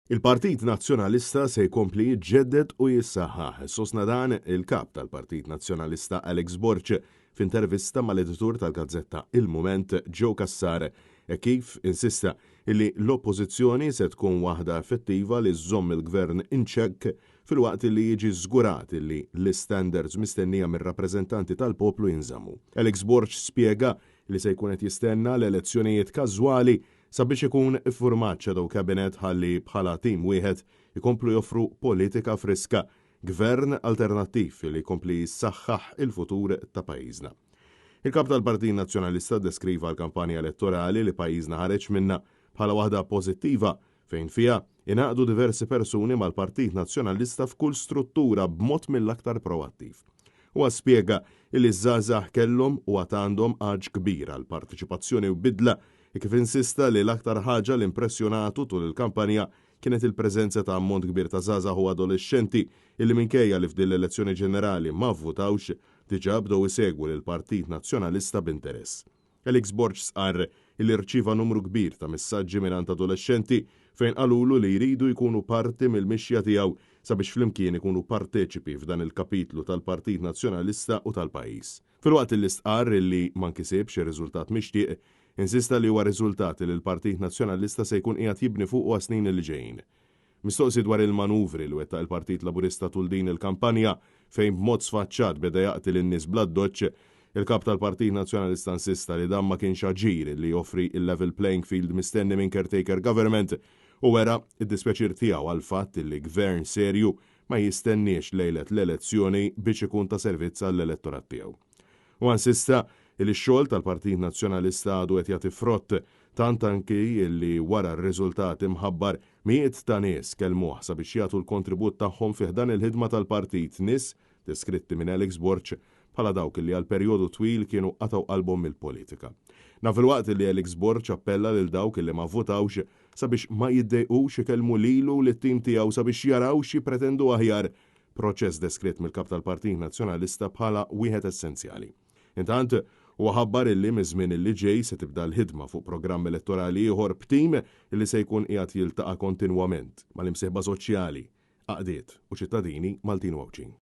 Il-Partit Nazzjonalista se jkompli jiġġedded u jissaħħaħ, sostna dan il-Kap tal-Partit Nazzjonalista Alex Borg f'intervista mal-editur tal-gazzetta Il-Mument Joe Cassar hekk kif insista illi l-Oppożizzjoni se tkun waħda effettiva li żżomm il-Gvern in check filwaqt li jiġi żgurat illi l-istandards mistennija mir-rappreżentanti tal-poplu jinżammu. Alex Borg spjega li se jkun qed jistenna l-elezzjonijiet każwali sabiex ikun iffurmat shadow cabinet ħalli bħala tim wieħed ikomplu joffru politika friska, gvern alternattiv li jkompli jsaħħaħ il-futur ta' pajjiżna. Il-Kap tal-Partit Nazzjonalista ddeskriva l-kampanja elettorali li pajjiżna ħareġ minnha bħala waħda pożittiva fejn fiha ingħaqdu diversi persuni mal-Partit Nazzjonalista f'kull struttura b'mod mill-aktar proattiv. Huwa spjega illi ż-żgħażagħ kellhom u għad għandhom għatx kbir għal parteċipazzjoni u bidla e kif insista li l-aktar ħaġa li impressjonatu tul il-kampanja kienet il-preżenza ta' ammont kbir ta' żgħażagħ u adolexxenti illi minkejja li f'din l-elezzjoni ġenerali ma vvutawx, diġà bdew isegwu lill-Partit Nazzjonalista b'interess. Alex Borg stqarr illi rċieva numru kbir ta' messaġġi mingħand adolexxenti fejn qalulu li jridu jkunu parti mill-mixja tiegħu sabiex flimkien ikunu parteċipi f'dan il-kapitlu tal-Partit Nazzjonalista u tal-pajjiż. Filwaqt illi stqarr illi ma nkisibx ir-riżultat mixtieq, insista li huwa riżultat li l-Partit Nazzjonalista se jkun qiegħed jibni fuqu għas-snin li ġejjin. Mistoqsi dwar il-manuvri li wettaq il-Partit Laburista tul din il-kampanja, fejn b'mod sfaċċat beda jaqti lin-nies bl-addoċċ, il-Kap tal-Partit Nazzjonalista insista li dan ma kienx aġir li joffri l-level playing field mistenni minn caretaker government u wera d-dispjaċir tiegħu għall-fatt li gvern serju ma jistenniex lejlet l-elezzjoni biex ikun ta' servizz għall-elettorat tiegħu. Huwa insista li x-xogħol tal-Partit Nazzjonalista għadu qed jagħti frott, tant anki li wara r-riżultat imħabbar, mijiet ta' nies kellmuh sabiex jagħtu l-kontribut tagħhom fi ħdan il-ħidma tal-partit, nies deskritti minn Alex Borg bħala dawk li għal perjodu twil kienu qatgħu qalbhom mill-politika. Dan filwaqt li Alex Borg appella lil dawk li ma vvutawx sabiex ma jiddejqux ikellmu lilu u lit-tim tiegħu sabiex jaraw x'jippretendu aħjar proċess deskritt mill-Kap tal-Partit Nazzjonalista bħala wieħed essenzjali. Intant, huwa ħabbar illi miż-żmien illi ġej se tibda l-ħidma fuq programm elettorali ieħor b'tim illi se jkun qiegħed jiltaqa' kontinwament mal-imsieħba soċjali, għaqdiet u ċittadini Maltin u Għawdxin.